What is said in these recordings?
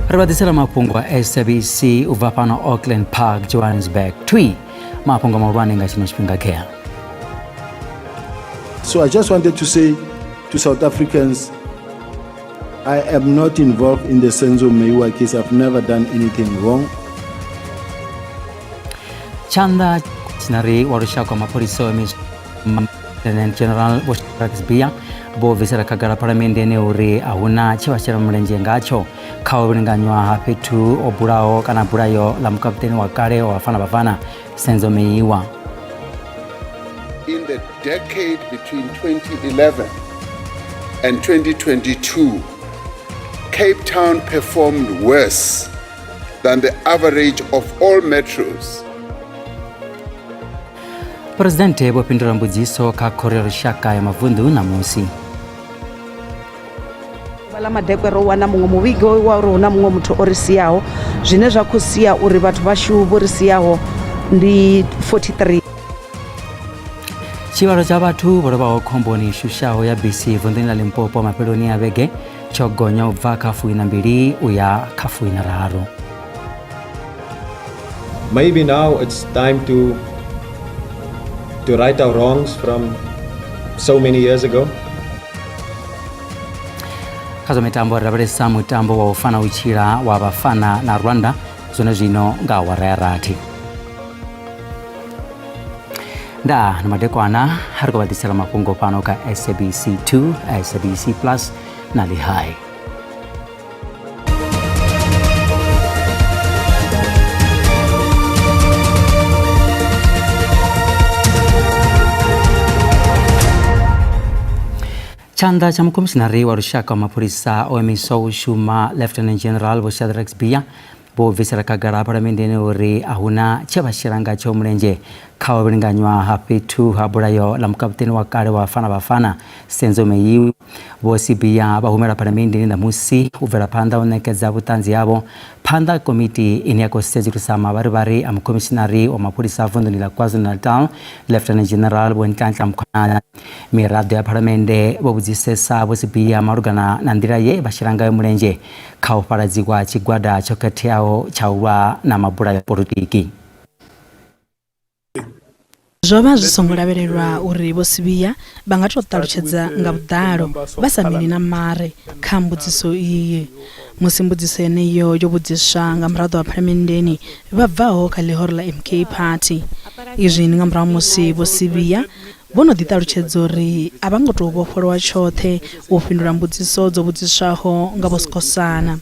Ri vha ḓisela mafhungo a SABC u bva fhano Auckland Park, Johannesburg. Twi mafhungo mahulwane nga tshino tshifhinga khea. So I just wanted to say to South Africans, I am not involved in the Senzo Meyiwa case. I've never done anything wrong. Tshanḓa tshinari wa lushaka wa mapholisa o Lieutenant General Vho Shadrack Sibiya vho bvisela khagala phalamenndeni uri a huna tshe vha shela mulenzhe ngatsho kha u vhilinganywa ha fhethu o bulaho kana bulayo ḽa mukaputeni wa kale wa Bafana Bafana Senzo Meyiwa. In the decade between 2011 and 2022, Cape Town performed worse than the average of all metros. Phuresidennde vho fhindula mbudziso kha Khoro ya Lushaka ya Mavunḓu ṋamusi. Ḓuvha ḽa madekwe ro wana muṅwe muvhigo wa uri hu na muṅwe muthu o ri siaho zwine zwa khou sia uri vhathu vhashu vho ri siaho ndi 43. Tshivhalo tsha vhathu vho lovhaho khomboni shushaho ya bisi vunḓuni ḽa Limpopo mafheloni a vhege tsho gonya u bva kha fuiṋa mbili u ya kha fuiṋa raru. Maybe now it's time to to right our wrongs from so many years ago. Kha zwa mitambo ri lavhelesa mutambo wa u fana u tshila wa Bafana na Rwanda zwone zwino nga awara ya rathi. Nda na madekwana ri khou vha ḓisela mafhungo fhano kha SABC 2, SABC Plus na Lihai. Tshanḓa tsha mukhomishinari wa lushaka wa mapholisa o imiswa u shuma Lieutenant General Vho Shadrack Sibiya vho bvisela khagala phalamenndeni uri a huna tshe vha shela ngatsho mulenzhe kha u vhilinganywa ha fhethu ha bulayo ḽa mukaputeni wa kale wa Bafana Bafana Senzo Meyiwa. Vho Sibiya vha humela phalamenndeni ṋamusi u bvela phanḓa u ṋekedza vhuṱanzi havho phanḓa ha komiti ine ya khou sedzulusa mavharivhari a mukhomishinari wa mapholisa vunḓuni ḽa KwaZulu-Natal Lieutenant General Vho Nhlanhla Mkhwanazi. Miraḓo ya phalamennde vho vhudzisesa Vho Sibiya malugana na nḓila ye vha shela ngayo mulenzhe kha u fhaladziwa tshigwada tsho khetheaho tsha u lwa na mabulayo a polotiki. Zwo vha zwi songo lavhelelwa uri Vho Sibiya vha nga tou ṱalutshedza nga vhuḓalo vha sa mini na mare kha mbudziso iyi. Musi mbudziso yeneyo yo vhudziswa nga muraḓo wa phalamenndeni vha bvaho kha ḽihoro ḽa MK Party. Izwi ndi nga murahu ha musi Vho Sibiya Vho no ḓi ṱalutshedza uri a vha ngo tou vhofholowa tshoṱhe u fhindula mbudziso dzo vhudziswaho nga Vho Skhosana.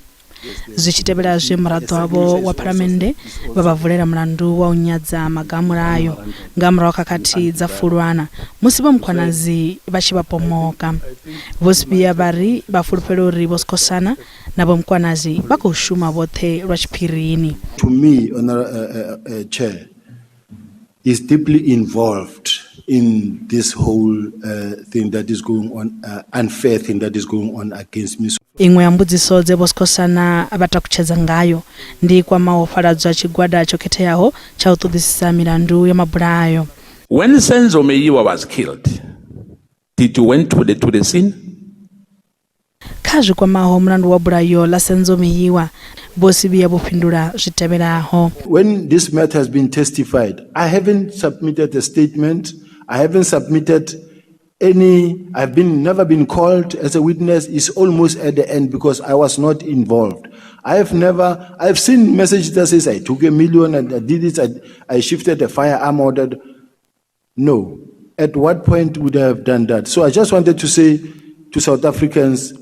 Zwi tshi tevhela zwe muraḓo wavho wa phalamennde vha vha vulela mulandu wa u nyadza maga a mulayo nga murahu ha khakhathi dza Fulwana musi Vho Mkhwanazi vha tshi vha pomoka. Vho Sibiya vha ri vha fulufhela uri Vho Skhosana na Vho Mkwanazi vha khou shuma vhoṱhe lwa tshiphirini. To me, Honourable Chair, is deeply involved in this whole uh, thing that is going on, uh, unfair thing that is going on against me. Iṅwe ya mbudziso dze Vho Skhosana vha takutshedza ngayo ndi i kwamaho fhaladzwa tshigwada tsho khetheaho tsha u ṱoḓisisa milandu ya mabulayo. When Senzo Meyiwa was killed, did you went to the, to the scene? Kha zwi kwamaho mulandu wa bulayo ḽa Senzo Meyiwa, Vho Sibiya vho fhindula zwi tevhelaho. When this matter has been testified, I haven't submitted a statement, I haven't submitted any, I've been never been called as a witness. It's almost at the end because I was not involved. I have never, I've seen messages that says I took a million and I did it, I, I shifted a firearm ordered. No. At what point would I have done that? So I just wanted to say to South Africans,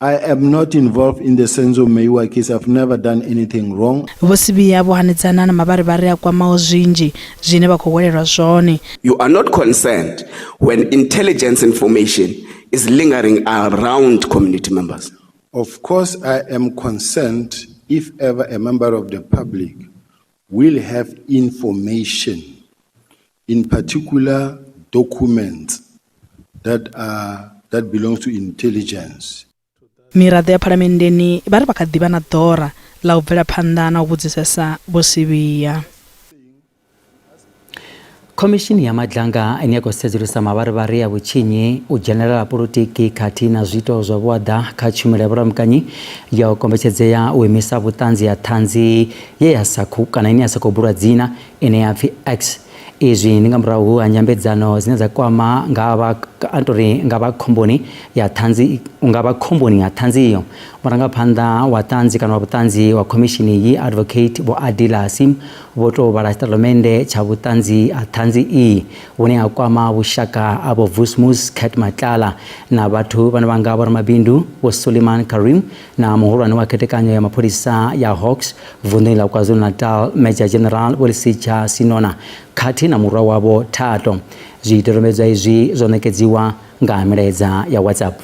I am not involved in the Senzo Meyiwa case. I've never done anything wrong. Vho Sibiya vho hanedzana na mavharivhari a kwamaho zwinzhi zwine vha khou hwelelwa zwone. You are not concerned when intelligence information is lingering around community members. Of course, I am concerned if ever a member of the public will have information, in particular documents that are that belongs to intelligence. Miraḓo ya phalamenndeni vha ri vha kha ḓi vha na ḓora ḽa u bvela phanḓa na u vhudzisesa Vho Sibiya. Khomishini ya Madlanga ine ya khou sedzulusa mavharivhari a vhutshinyi, u dzhenelela polotiki khathihi na zwiito zwa vhuaḓa kha tshumelo ya vhulamukanyi yo kombetshedzea u imisa vhuṱanzi ha ṱhanzi ye ya sa khou kana ine ya sa khou bulwa dzina ine ya pfi X. Izwi ndi nga murahu ha nyambedzano dzine dza kwama nga vha uri nga vha khomboni ya ṱhanzi nga vha khomboni ya ṱhanzi iyo. Murangaphanḓa wa ṱanzi kana wa vhuṱanzi wa khomishini iyi Advocate Vho Adil Hassim vho tou vhala tshitatamennde tsha vhuṱanzi ha ṱhanzi iyi vhune ha kwama vhushaka ha Vho Vusimuzi Cat Matlala na vhathu vhane vha nga vhoramabindu Vho Suleiman Karim na muhulwane wa khethekanyo ya mapholisa ya Hawks vunḓuni ḽa KwaZulu-Natal Major General Vho Lesetja Senona khathihi na murwa wavho Thato. Zwidodombedzwa izwi zwo ṋekedziwa nga milaedza ya WhatsApp.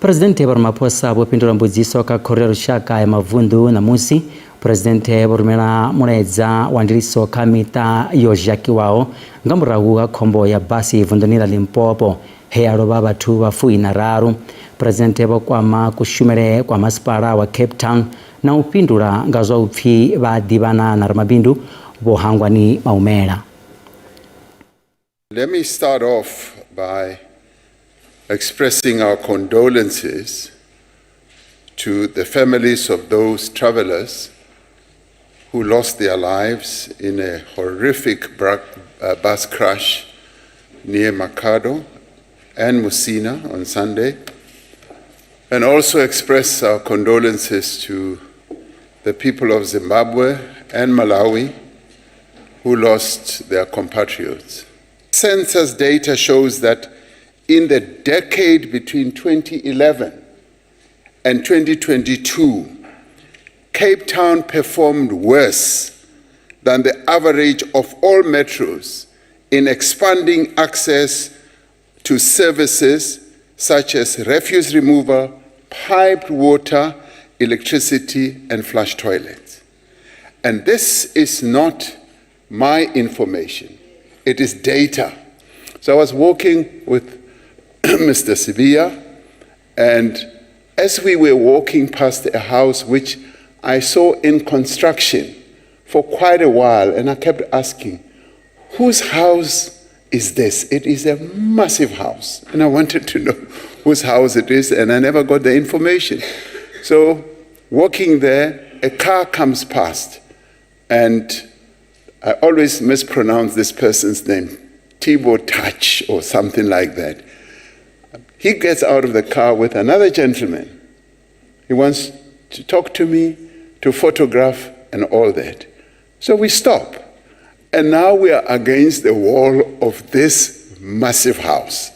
Phresidennde Vho Ramaphosa vho fhindula mbudziso kha Khoro ya Lushaka ya Mavunḓu ṋamusi. Phresidennde vho rumela mulaedza wa ndiliso kha miṱa yo zhakiwaho nga murahu ha khombo ya basi vunḓuni ḽa Limpopo he ha lovha vhathu vha fuiṋa raru. Phresidennde vho kwama kushumele kwa masipala wa Cape Town na u fhindula nga zwa u pfi vha a ḓivhana na ramabindu Vho Hangwani Maumela. Let me start off by expressing our condolences to the families of those travelers who lost their lives in a horrific bus crash near Makhado and Musina on Sunday, and also express our condolences to the people of Zimbabwe and Malawi who lost their compatriots. Census data shows that in the decade between 2011 and 2022, Cape Town performed worse than the average of all metros in expanding access to services such as refuse removal, piped water, electricity, and flush toilets. And this is not my information, it is data. So I was walking with Mr. Sibiya, and as we were walking past a house which I saw in construction for quite a while, and I kept asking, whose house is this? It is a massive house. And I wanted to know whose house it is, and I never got the information. So, walking there, a car comes past, and I always mispronounce this person's name, Tibo Touch or something like that. He gets out of the car with another gentleman. He wants to talk to me, to photograph, and all that. So we stop. And now we are against the wall of this massive house.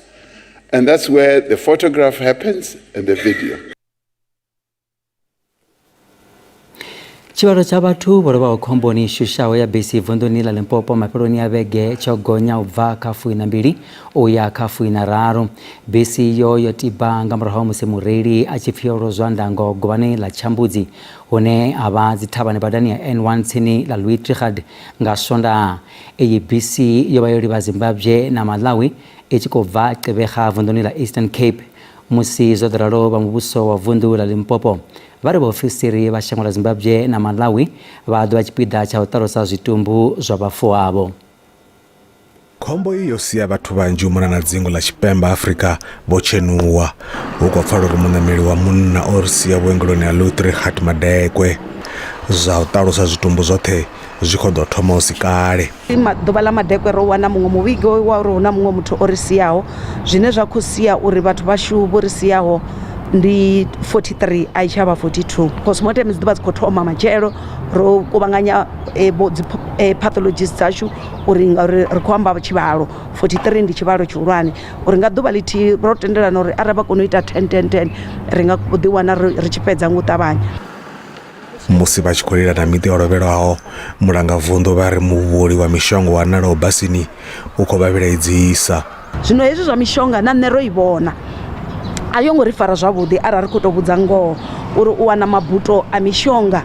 And that's where the photograph happens and the video. Tshivhalo tsha vhathu vho lovhaho khomboni i shushaho ya bisi vunḓuni ḽa Limpopo mafheloni a vhege tsho gonya u bva kha fuiṋa mbili u ya kha fuiṋa raru. Bisi iyo yo tiba nga murahu ha musi mureili a tshi pfi o lozwa ndango govhani ḽa Tshiambudzi hune ha vha dzithavhani badani ya N1 tsini ḽa Louis Trichardt nga Swondaha. Iyi bisi yo vha yo livha Zimbabwe na Malawi i tshi khou bva Gqeberha vunḓuni ḽa Eastern Cape. Musi zwo ḓo ralo vha muvhuso wa vunḓu ḽa Limpopo vha ri vhaofisiri vha shango ḽa Zimbabwe na Malawi vha ḓo vha tshipiḓa tsha u ṱalusa zwitumbu zwa vhafu avho. Khombo iyi yo sia vhathu vhanzhi u mona na dzingu ḽa Tshipembe Afrika vho tshenuwa. Hu khou pfala uri muṋameli wa munna o ri sia vhuongeloni ha Louis Trichardt Madekwe. Zwa u ṱalusa zwitumbu zwoṱhe zwi khou ḓo thoma hu si kale. Ḓuvha ḽa madekwe ro wana muṅwe muvhigo wa uri hu na muṅwe muthu o ri siaho zwine zwa khou sia uri vhathu vhashu vho ri siaho ndi 43 a i tsha vha 42. Postmortem dzi ḓo vha dzi khou thoma matshelo ro kuvhanganya vho dzi pathologist dzashu uri ngauri ri khou amba tshivhalo 43 ndi tshivhalo tshihulwane uri nga ḓuvha ḽithihi ro tendelana uri arali vha kona u ita 10 10 10 ri nga ḓi wana ri tshi fhedza nga u ṱavhanya. Musi vha tshi khou lila na miṱa yo lovhelwaho, mulangavunḓu vha ri muvhuli wa mishonga u wanalaho basini u khou vha vhilaedzisa. Zwino hezwi zwa mishonga na nṋe ro i vhona a yo ngo ri fara zwavhuḓi arali ri khou tou vhudza ngoho uri u wana mabuto a mishonga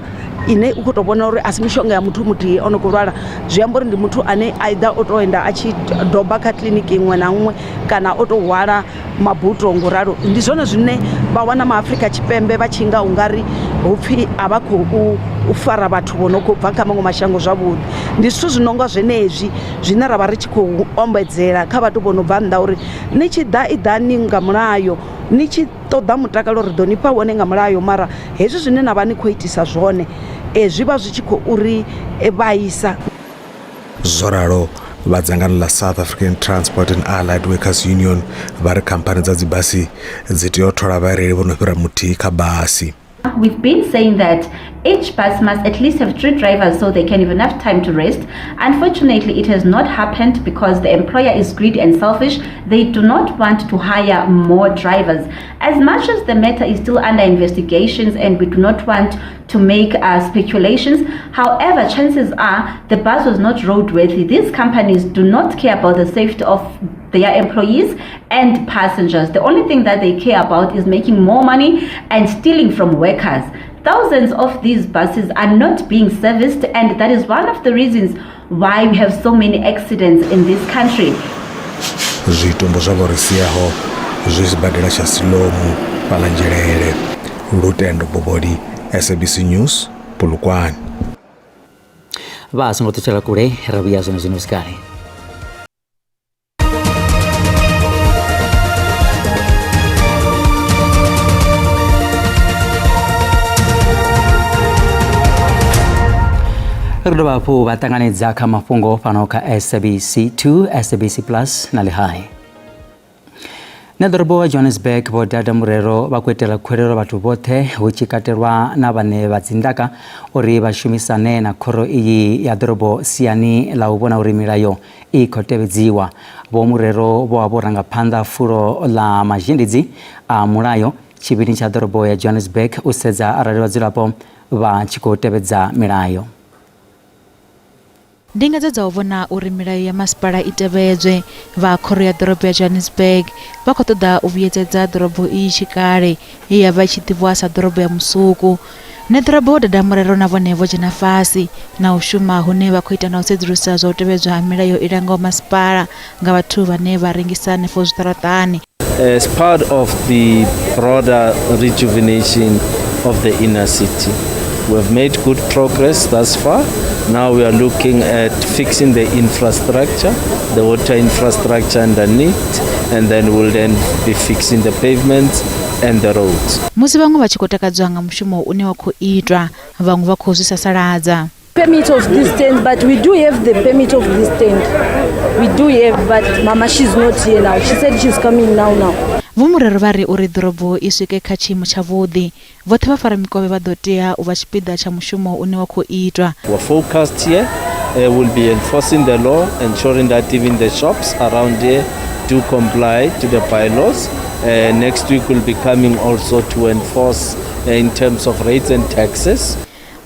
ine u khou tou vhona uri a si mishonga ya muthu muthihi o no khou lwala zwi amba uri ndi muthu ane either o tou enda a tshi doba kha kiḽiniki iṅwe na iṅwe kana o tou hwala mabuto nguralo. Ndi zwone zwine vha wana maAfrika Tshipembe vha tshi nga ungari hupfi a vha khou u fara vhathu vho no khou bva kha maṅwe mashango zwavhuḓi. Ndi zwithu zwi no nga zwenezwi zwine ra vha ri tshi khou ombedzela kha vhathu vho no bva nnḓa uri ni tshi ḓa i ḓani nga mulayo, ni tshi ṱoḓa mutakalo ri ḓo ni fha wone nga mulayo, mara hezwi zwine na vha ni khou itisa zwone zwi vha zwi tshi khou ri vhaisa. Zwo ralo, vha dzangano ḽa South African Transport and Allied Workers Union vha ri khamphani dza dzibasi dzi tea u thola vhareili vho no fhira muthihi kha basi. We've been saying that each bus must at least have 3 drivers so they can have enough time to rest. Unfortunately, it has not happened because the employer is greedy and selfish. They do not want to hire more drivers. As much as the matter is still under investigations and we do not want to make speculations, however, chances are the bus was not roadworthy. These companies do not care about the safety of their employees and passengers. The only thing that they care about is making more money and stealing from workers. Thousands of these buses are not being serviced, and that is one of the reasons why we have so many accidents in this country. Zwitumbu zwa vho ri siaho zwi sibadela tsha Silomu fhaḽa Nzhelele. Lutendo Bobodi, SABC News, Polokwane. Vha songo ṱutshela kule, ra vhuya zwino zwino sikale. Ri dovha hafhu vha ṱanganedza kha mafhungo fhano kha SABC 2, SABC Plus na Lihai. Na ḓorobo wa Johannesburg vho Dada Murero vha khou itela khuwelelo vhathu vhoṱhe hu tshi katelwa na vhaṋe vha dzindaka uri vha shumisane na khoro iyi ya ḓorobo siani ḽa u vhona uri milayo i khou tevhedziwa. Vho Murero vho vha vho ranga phanḓa fulo ḽa mazhendedzi a mulayo tshivhilini tsha ḓorobo ya Johannesburg u sedza arali vhadzulapo vha tshi khou tevhedza milayo. Ndingedzo dza u vhona uri milayo ya masipala i tevhedzwe. Vha khoro ya ḓorobo ya Johannesburg vha khou ṱoḓa u vhuyedzedza ḓorobo iyi tshikale ye ya vha i tshi ḓivhiwa sa ḓorobo ya musuku. Ṋeḓorobo Vho Dada Murero na vhone vho dzhena fhasi na u shuma hune vha khou ita na u sedzulusa zwa u tevhedzwa ha milayo i langaho masipala nga vhathu vhane vha rengisa hanefho zwiṱaraṱani. As part of the broader rejuvenation of the inner city, we have made good progress thus far. Now we are looking at fixing the infrastructure, the water infrastructure underneath, and then we'll then be fixing the pavements and the roads. Musi vhaṅwe vha tshi khou takadzwa nga mushumo une wa khou itwa, vhaṅwe vha khou zwi sasaladza. Permit of this tent, but we do have the permit of this tent. We do have, but Mama, she's not here now. She said she's coming now. Vho Murero vha ri uri ḓorobo i swike kha tshiimo tshavhuḓi, vhoṱhe vha fara mikovhe vha ḓo tea u vha tshipiḓa tsha mushumo une wa khou itwa. We're focused here. We'll be enforcing the law, ensuring that even the shops around here do comply to the bylaws. Next week we'll be coming also to enforce in terms of rates and taxes.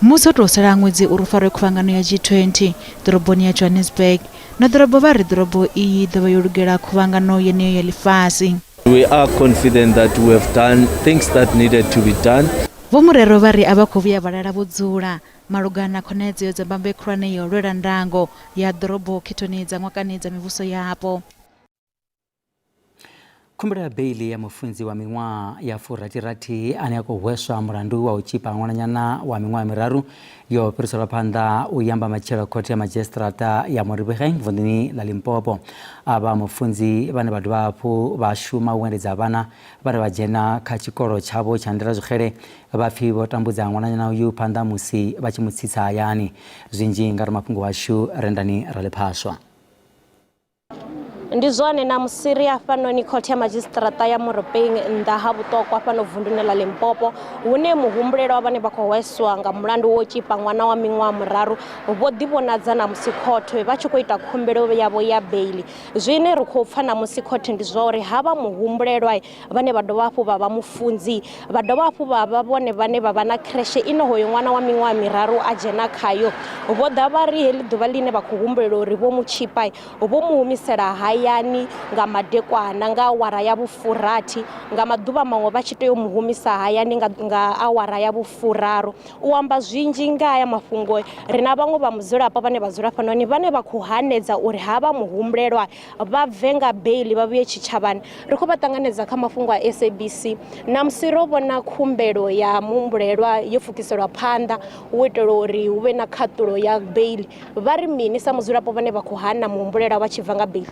Musi ho tou sala ṅwedzi uri hu farwe khuvhangano ya G20 ḓoroboni ya Johannesburg, ṋeḓorobo vha ri ḓorobo iyi i ḓo vha yo lugela khuvhangano yeneyo ya ḽifhasi. We are confident that we have done things that needed to be done. Vho Murero vha ri a vha khou vhuya vha lala vho dzula malugana na khonadzeo dza mbambe khulwane ya u lwela ndango ya ḓorobo khethoni dza ṅwakani dza mivhuso yapo. Khumbelo ya beiḽi ya mufunzi wa miṅwaha ya furathi-rathi ane a khou hweswa mulandu wa u tzhipa ṅwananyana wa miṅwaha miraru yo fhiriselwa phanḓa u ya mbamatshelo khothe ya madzhisiṱiraṱa ya Moribegeng vunḓuni ḽa Limpopo. Avha mufunzi vhane vha dovha hafhu vha shuma u endedza vhana vhane vha dzhena kha tshikolo tshavho tsha Ndela Zwixele vha pfi vho tambudza ṅwananyana uyu phanḓa musi vha tshi mu tsitsa hayani. Zwinzhi nga ramafhungo washu Rendani Ralephaswa. Ndi zwone na musi ri hafhanoni khothe ya madzhisiṱiraṱa ya Moropeing nnḓa ha vhuṱokwa fhano vunduni ḽa Limpopo, hune muhumbulelwa vhane vha khou hweswa nga mulandu wo tzhipa ṅwana wa miṅwaha miraru vho ḓivhonadza na musi khothe vha tshi khou ita khumbelo yavho ya beiḽi. Zwine ri khou pfa ṋamusi khothe ndi zwa uri havha muhumbulelwa vhane vha dovha hafhu vha vha mufunzi vha dovha hafhu vha vha vhone vhane vha vha na khireshe ine hoyo ṅwana wa miṅwaha miraru a dzhena khayo, vho ḓa vha ri heḽi ḓuvha ḽine vha khou humbulela uri vho mu tzhipa vho mu humisela hayani. hayani nga madekwana nga awara ya vhufurathi, nga maḓuvha maṅwe vha tshi tea u mu humisa hayani nga awara ya vhufuraru. U amba zwinzhi nga haya mafhungo ri na vhaṅwe vha mudzulapo vhane vha dzula fhanoni vhane vha khou hanedza uri havha muhumbulelwa vha bve nga beiḽi vha vhuye tshitshavhani. Ri khou vha ṱanganedza kha mafhungo a SABC. Ṋamusi ro vhona khumbelo ya muhumbulelwa yo pfukiselwa phanḓa u itela uri hu vhe na khaṱulo ya beiḽi. Vha ri mini sa mudzulapo vhane vha khou hana muhumbulelwa vha tshi bva nga beiḽi?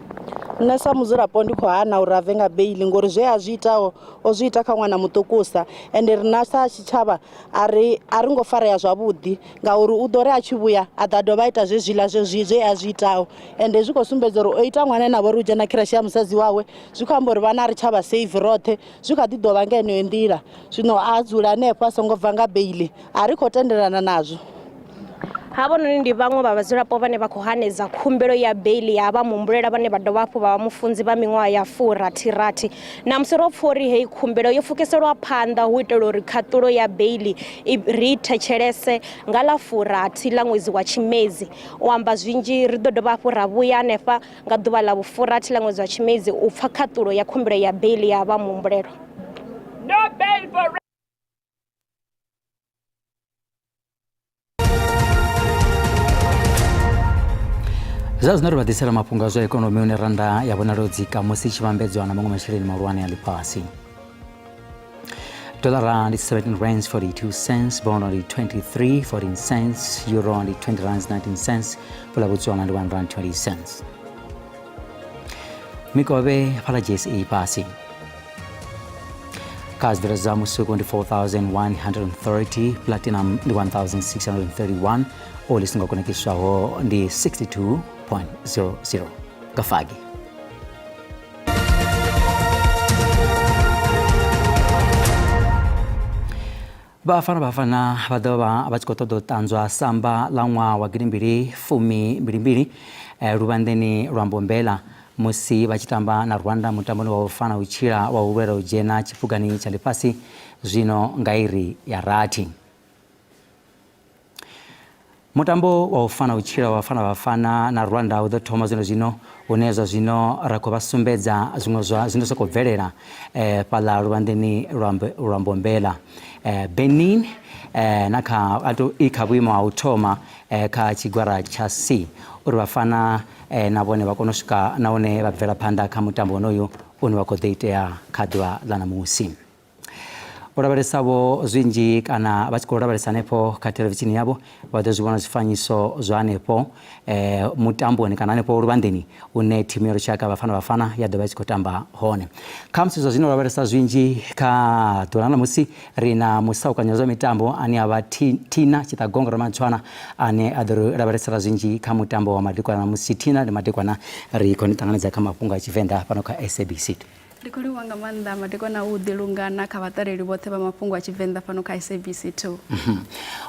Nṋe sa mudzulapo ndi khou hana uri a bve nga beiḽi ngori zwe a zwi itaho o zwi ita kha ṅwana muṱukusa ende rina sa tshitshavha a ri a ri ngo farea zwavhuḓi ngauri u ḓo ri a tshi vhuya a ḓa dovha a ita zwezwiḽa zwe zwe a zwi itaho ende zwi khou sumbedza uri o ita ṅwana ane a vha uri u dzhena khireshe ya musadzi wawe zwi khou amba uri vhana a ri tsha vha save roṱhe zwi kha ḓi ḓo vha nga heneyo nḓila zwino a dzule hanefho a songo bva nga beiḽi a ri khou tendelana nazwo. Havhanoni ndi vhaṅwe vha vhadzulapo vhane vha khou hanedza khumbelo ya beiḽi ya vha muhumbulela vhane vha dovha hafhu vha vha mufunzi vha miṅwaha ya furathi-rathi. Ṋamusi ro pfa uri heyi khumbelo yo pfukiselwa phanḓa hu itela uri khaṱulo ya beiḽi i ri thetshelese nga ḽa furathi ḽa ṅwedzi wa Tshimedzi. U amba zwinzhi ri ḓo dovha hafhu ra vhuya hanefha nga ḓuvha ḽa vhufurathi ḽa ṅwedzi wa Tshimedzi u pfa khaṱulo ya khumbelo ya beiḽi ya vha muhumbulelwa. No bail for Zwa zwino ri vha ḓisela mafhungo a zwa ikonomi hune rannda ya vhonala yo dzika musi i tshi vhambedzwa na maṅwe masheleni mahulwane a ḽifhasi. Dollar ndi 17 rands 42 cents, bond ndi 23 14 cents, euro ndi 20 rands 19 cents, pula Botswana ndi 1 rand 20 cents. Mikovhe fhala JSE fhasi. Kha zwibveledzwa zwa musuku ndi 4130, platinum ndi 1631, oli songo konekiswaho ndi 62.00 nga fagi. Bafana Bafana vha ḓo vha vha tshi khou ṱoḓa u ṱanzwa samba ḽa ṅwaha wa gidimbili fumi mbili mbili luvhanḓeni lwa Mbombela musi vha tshi tamba na Rwanda mutamboni wa u fana u tshila wa u lwela u dzhena tshiphuganini tsha ḽifhasi zwino nga iri ya rathi. Mutambo wa u fana u tshila wa Bafana Bafana na Rwanda u ḓo thoma zwino zwino hune zwa zwino ra khou vha sumbedza zwiṅwe zwa zwine zwa khou bvelela eh, fhaḽa luvhanḓeni lwa Mbombela. Eh, Benin eh, na kha ato i kha vhuimo ha u thoma eh, kha tshigwara tsha C uri Bafana eh, na vhone vha kone u swika nahone vha bvela phanḓa kha mutambo wonoyu une wa khou ḓo itea kha ḓuvha ḽa ṋamusi. U lavhelesa vho zwinzhi kana vha tshi khou lavhelesa hanefho kha thelevishini yavho vha ḓo zwi vhona zwifanyiso zwa hanefho eh, mutamboni kana hanefho luvhanḓeni une thimu ya lushaka Bafana Bafana ya ḓo vha i tshi khou tamba hone. Khamusi zwa zwino lavhelesa zwinzhi kha ḓuvha ḽa ṋamusi ri na musaukanyi wa zwa mitambo ane a vha Thina Tshiṱagongo Ramatshwana ane a ḓo ri lavhelesela zwinzhi kha mutambo wa madekwana ṋamusi. Thina ndi madekwana ri khou ni ṱanganedza kha mafhungo a Tshivenḓa fhano kha SABC. Ndi khou livhuwa nga maanḓa madekwana u ḓi lungana kha vhaṱaleli vhoṱhe vha mafhungo a Tshivenḓa fhano kha SABC 2. Mhm.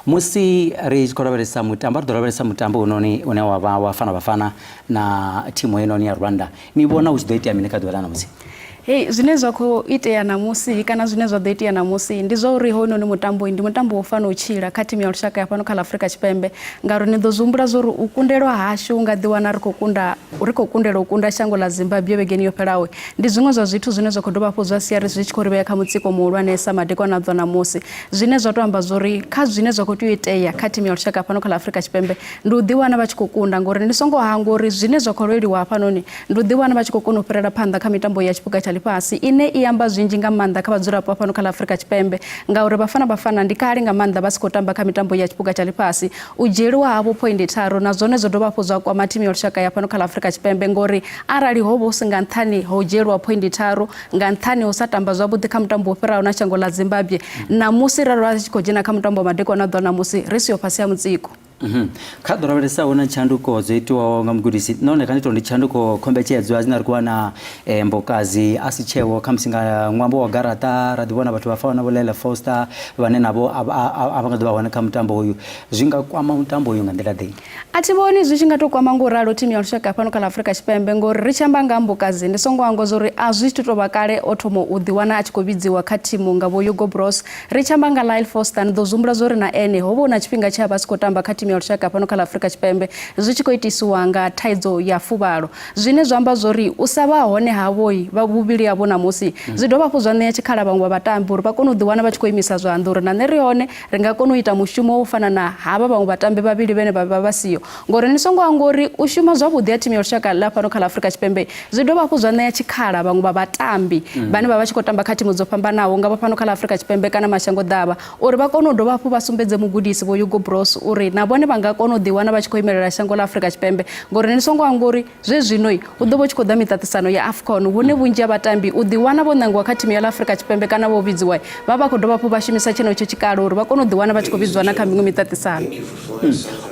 Musi ri tshi khou lavhelesa mutambo, ri ḓo lavhelesa mutambo unoni une wa vha wa Bafana Bafana na thimu heinoni ya Rwanda. Ni vhona hu tshi ḓo itea mini kha ḓuvha ḽa ṋamusi? Hei, zwine zwa khou itea ṋamusi kana zwine zwa ḓo itea ṋamusi ndi zwa uri hounoni mutambo ndi mutambo wo fana u tshila kha thimu ya lushaka ya fhano kha ḽa Afrika Tshipembe ngauri ni ḓo zwi humbula zwa uri u kundelwa hashu nga ḓiwana ri khou kunda ri khou kundelwa u kunda shango ḽa Zimbabwe vhegeni yo fhelaho ndi zwiṅwe zwa zwithu zwine zwa khou dovha hafhu zwa sia ri zwi tshi khou ri vhea kha mutsiko muhulwanesa madekwana a ḓuvha ṋamusi. Zwine zwa tou amba zwori kha zwine zwa khou tea u itea kha thimu ya lushaka fhano kha ḽa Afrika Tshipembe ndi u ḓiwana vha tshi khou kunda ngori ni songo hangwa uri zwine zwa khou lweliwa hafhanoni ndi u ḓiwana vha tshi khou kona u fhirela phanḓa kha mitambo ya Tshiphuga tsha Ḽifhasi ine i amba zwinzhi nga maanḓa kha vhadzulapo vha fhano kha ḽa Afrika Tshipembe ngauri Bafana Bafana ndi kale nga maanḓa vha si khou tamba kha mitambo ya Tshiphuga tsha Ḽifhasi. U dzhieliwa havho phoindi tharu na zwone zwo dovha hafhu zwa kwama thimu ya lushaka ya fhano kha ḽa Afrika Tshipembe ngori arali ho vha hu si nga nṱhani ha u dzhieliwa phoindi tharu nga nṱhani ha u sa tamba zwavhuḓi kha mutambo wo fhiraho na shango ḽa Zimbabwe ṋamusi ra ri tshi khou dzhena kha mutambo wa madekwana a ḓuvha ṋamusi ri siho fhasi ha mutsiko. Mhm. Kha ḓo lavhelesa hu na tshanduko dzo itiwaho nga mugudisi nahone kha ndi tou ndi tshanduko khombetshedzwa dzine ri khou wana eh, Mbokazi a si tsheho khamusi nga ṅwambo wa garaṱa ra ḓi vhona vhathu vha fanaho na vho Lele Foster vhane navho a vha nga ḓo vha hone kha mutambo uyu zwi nga kwama mutambo uyu nga nḓila ḓe? A thi vhoni zwi tshi nga tou kwama ngo ralo thimu ya lushaka fhano kha ḽa Afrika Tshipembe ngori ri tshi amba nga ha Mbokazi ndi songo hangwa zwa uri a zwi tshi tou vha kale o thoma u ḓiwana a tshi khou vhidziwa kha thimu nga vho Hugo Broos. Ri tshi amba nga Lyle Foster ni ḓo zwi humbula zwa uri na ene ho vha hu na tshifhinga tshe a vha a si khou tamba kha thimu ya thimu ya lushaka fhano kha ḽa Afrika Tshipembe zwi tshi khou itisiwa nga thaidzo ya fuvhalo zwine zwa amba zwori u sa vha hone havho vha vhuvhili havho ṋamusi zwi dovha hafhu zwa ṋea tshikhala vhaṅwe vha vhatambi uri vha kone u ḓiwana vha tshi khou imisa zwanḓa uri na nṋe ri hone ri nga kona u ita mushumo wo fana na havha vhaṅwe vhatambi vhavhili vhene vha vha vha siho ngori ni songo hangwa uri u shuma zwavhuḓi ha thimu ya lushaka ḽa fhano kha ḽa Afrika Tshipembe zwi dovha hafhu zwa ṋea tshikhala vhaṅwe vha vhatambi vhane vha vha tshi khou tamba kha thimu dzo fhambanaho nga vha fhano kha ḽa Afrika Tshipembe kana mashango ḓavha uri vha kone u dovha hafhu vha sumbedze mugudisi Vho Hugo Broos uri na vhone vha nga kona u ḓiwana vha tshi khou imelela shango ḽa Afrika Tshipembe ngori ni songo hangwa uri zwezwino hu ḓo vha hu tshi khou ḓa miṱaṱisano ya AFCON hune vhunzhi ha vhatambi u ḓiwana vho ṋangiwa kha thimu ya ḽa Afrika Tshipembe kana vho vhidziwa vha vha khou dovha hafhu vha shumisa tshenetsho tshikalo uri vha kone u ḓiwana vha tshi khou vhidziwa na kha miṅwe miṱaṱisano.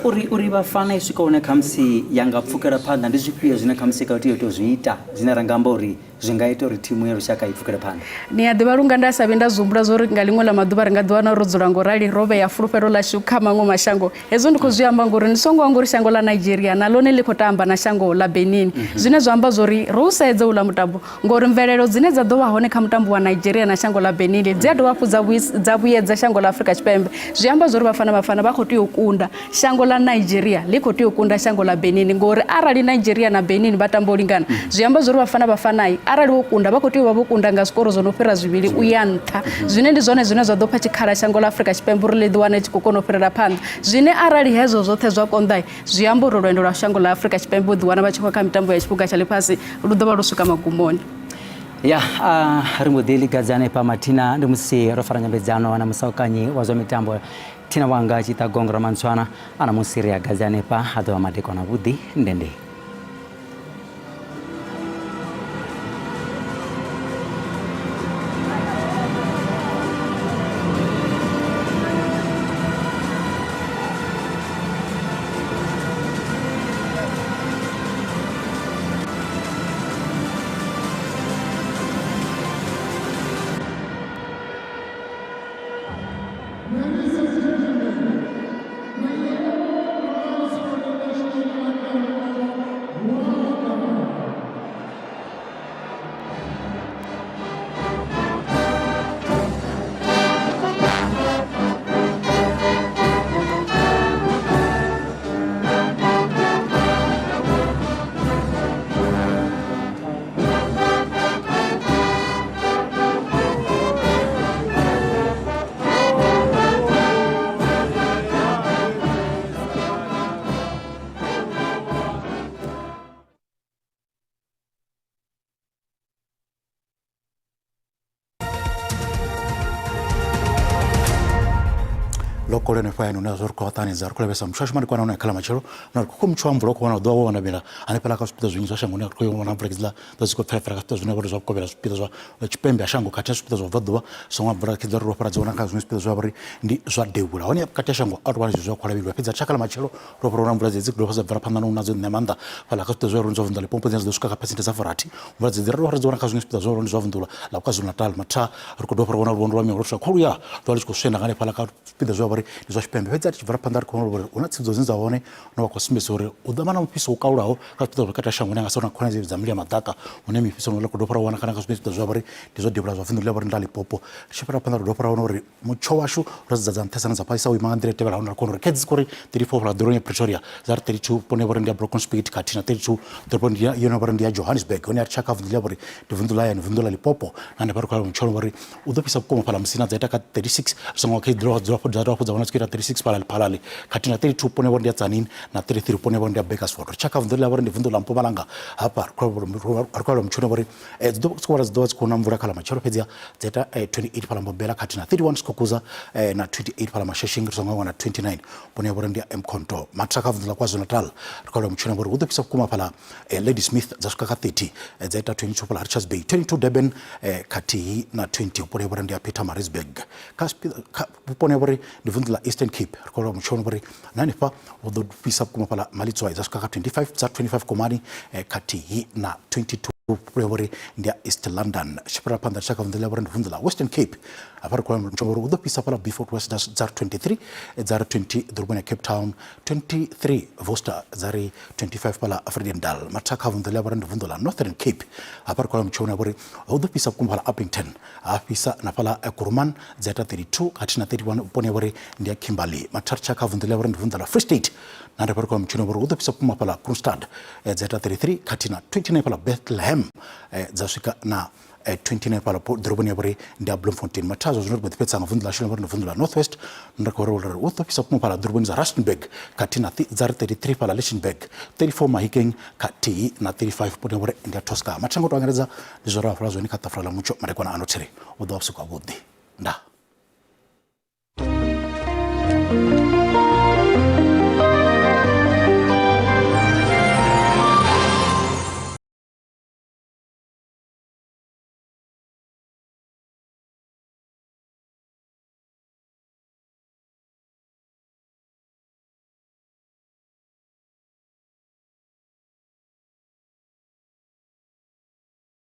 Uri uri Bafana i swika hune khamusi ya nga pfukela phanḓa ndi zwifhio zwine khamusi i tea u tou zwi ita zwine ra nga amba uri zwi nga ita uri thimu ya lushaka i pfukele phanḓa? Ni a ḓivha lunga nda sa vhi nda zwi humbula zwa uri nga ḽiṅwe ḽa maḓuvha ri nga ḓiwana ro dzula ngo rali ro vhea fulufhelo ḽashu kha maṅwe mashango. Hezwo ndi khou zwi amba ngori ni songo hangwa uri shango ḽa Nigeria na ḽone ḽi khou tamba na shango ḽa Benin, zwine zwa amba zwa uri ro u sedza uḽa mutambo ngori mvelelo dzine dza ḓo vha hone kha mutambo wa Nigeria na shango ḽa Benin dzi a dovha hafhu dza vhuyedza shango ḽa Afrika Tshipembe. Zwi amba zwa uri Bafana Bafana vha khou tea u kunda Shango ḽa Nigeria ḽi khou tea u kunda shango ḽa Benin ngori arali Nigeria na Benin vha tamba u lingana zwi amba zwori Bafana Bafana arali vho kunda vha khou tea u vha vho kunda nga zwikoro zwo no fhira zwivhili u ya nṱha zwine ndi zwone zwine zwa ḓo fha tshikhala shango ḽa Afrika Tshipembe uri ḽi ḓiwane tshi khou kona u fhirela phanḓa zwine arali hezwo zwoṱhe zwa konḓa zwi amba uri lwendo lwa shango ḽa Afrika Tshipembe u ḓiwana vha tshi khou kha mitambo ya tshiphuga tsha ḽifhasi lu ḓo vha lwo swika magumoni. Ya uh, ri mbo ḓi ligadza hanefha mathina ndi musi ro fara nyambedzano na musaukanyi wa zwa mitambo Thina wanga tshi ita gongo ra mantswana a na musi ri a gadze hanefha a ḓo vha madekwana avhuḓi ndende. Ḽo kole hanefho hayani hune zwa ri khou ṱanganedza ri khou lavhelesa muthu a shuma ndikwana hune kha ḽa matshelo na ri khou mutsho wa mvula u khou vhona u ḓovha wo wanamela hanefhaḽa kha zwipiḓa zwinzhi zwa shango hune ri khou vhona mvula hedziḽa ḓo dzi khou pfela pfela kha zwipiḓa zwine vha zwa vhukovhela zwipiḓa zwa tshipembe ha shango khathihi na zwipiḓa zwa vhubvaḓuvha songo mvula khe dza ri fhara dzi wana kha zwiṅwe zwipiḓa zwa vhori ndi zwa devhula hone vhukati ha shango a tou vha zwi zwa khou lavhelelwa fhedzi tshaka ḽa matshelo ro fhira wana mvula dzedzi dovha dza bvela phanḓa na u na dzo ṋea maanḓa fhaḽa kha zwipiḓa zwa uri zwa vunḓu ḽa Limpopo dzine dza ḓo swika kha phesenthe dza furathi mvula dzedzi ra dovha ra dzi wana kha zwiṅwe zwipiḓa zwa uri zwa vunḓu ḽa KwaZulu-Natal matha ri khou dovha ra wana luvhondo lwa miholo thwa kholuya ḓuvha ḽi tshi khou swenda nga hanefhaḽa kha zwipiḓa zwa vhori ndi zwa tshipembe fhedzi a tshi bvela phanḓa ri khou vhona uri hu na tsivhudzo dzine dza hone no vha khou sumbedza uri hu ḓo vha na mufhiso wo kalulaho kha zwipiḓa zwa vhukati ha shango hune nga sa na khonadzeo dza mililo ya maḓaka hune mifhiso no ḽa khou dovha ra wana kana kha zwiṅwe zwipiḓa zwa vhori ndi zwa devhula zwa vunḓu ḽa vhori ndi ḽa Limpopo ri tshi fhira phanḓa ri dovha ra wana uri mutsho washu ro sedza dza nṱhesa na dza fhasisa u ima nga nḓila i tevhelaho ra kona uri khe dzi khou ri 34 fhaḽa ḓoroboni ya Pretoria dza ri 32 vhuponi vhori ndi ya Broken-Spit khathihi na 32 ḓoroboni yone vhori ndi ya Johannesburg hone a ri tshaka vunḓu ḽa vhori ndi vunḓu ḽa hayani vunḓu ḽa Limpopo na hanefha ri khou mutsho vhori u ḓo fhisa vhukuma fhaḽa Musina dza ita kha 36 ri songo khe dza dza dza dza wana dzi khou ita 36 fhaḽa Lephalale khathihi na 32 vhuponi vhori ndi ya Tzaneen na 33 vhuponi vhori ndi ya Burgersfort ri tshaka vunḓu ḽa vhori ndi vunḓu ḽa Mpumalanga hafha ri khou mutsho vhori dzi ḓo dzi ḓovha dzi khou na mvula kha ḽa matshelo fhedzi dza ita 28 fhaḽa Mbombela khathihi na 31 Skukuza na 28 fhaḽa Mashashing ri songo wana 29 vhone ya vhori ndi ya Mkhonto Matha kha vunḓu ḽa KwaZulu-Natal ri khou mutshino vhori hu ḓo fhisa vhukuma fhaḽa Ladysmith dza swika kha 30 dza ita 22 fhaḽa Richards Bay 22 Durban khathihi na 20 vhuponi ya vhori ndi ya Pietermaritzburg kha vhuponi ha vhori ndi vunḓu ḽa Eastern Cape ri khou mutshino vhori na hanefha hu ḓo fhisa vhukuma fhaḽa Malitswai dza swika kha 25 dza 25 Komani khathihi na 22. Vhuponi ha vhori ndi ya East London. Tshi fhirela phanḓa tshaka vunḓu ḽa vhori ndi vunḓu ḽa Western Cape. Hafha ri khou amba mutsho uri hu ḓo fhisa fhaḽa Beaufort West dza ri 23, dza ri 20 ḓoroboni ya Cape Town, 23 Worcester, dza ri 25 fhaḽa Vredendal. Mathakha vunḓu ḽa vhori ndi vunḓu ḽa Northern Cape. Hafha ri khou amba mutsho une vhori hu ḓo fhisa vhukuma fhaḽa Upington, ha fhisa na fhaḽa Kuruman dza ita 32 khathihi na 31 vhuponi ha vhori ndi ya Kimberley. Mathakha kha vunḓu ḽa vhori ndi vunḓu ḽa Free State. Na ri khou mutshino uri hu ḓo fhisa vhukuma fhaḽa Kroonstad dza ita 33 khathihi na 29 fhaḽa Bethlehem dza swika na 29 fhaḽa ḓoroboni ya vhori ndi ya Bloemfontein. Mathazwa zwino ri mbo ḓi fhedza nga vunḓu ḽashu ḽa vhori ndi vunḓu ḽa North West ri khou ri hu ḓo fhisa vhukuma fhaḽa ḓoroboni dza Rustenburg khathihi na dza ri 33 fhaḽa Lichtenburg, 34 Mahikeng khathihi na 35 vhuponi ha vhori ndi ya Tosca. Mathenga u tou angaredza ndi zwo ra vha fhala zwone kha ṱafula ḽa mutsho madekwana ano thiri u ḓo vha vhusiku havhuḓi. Ndaa.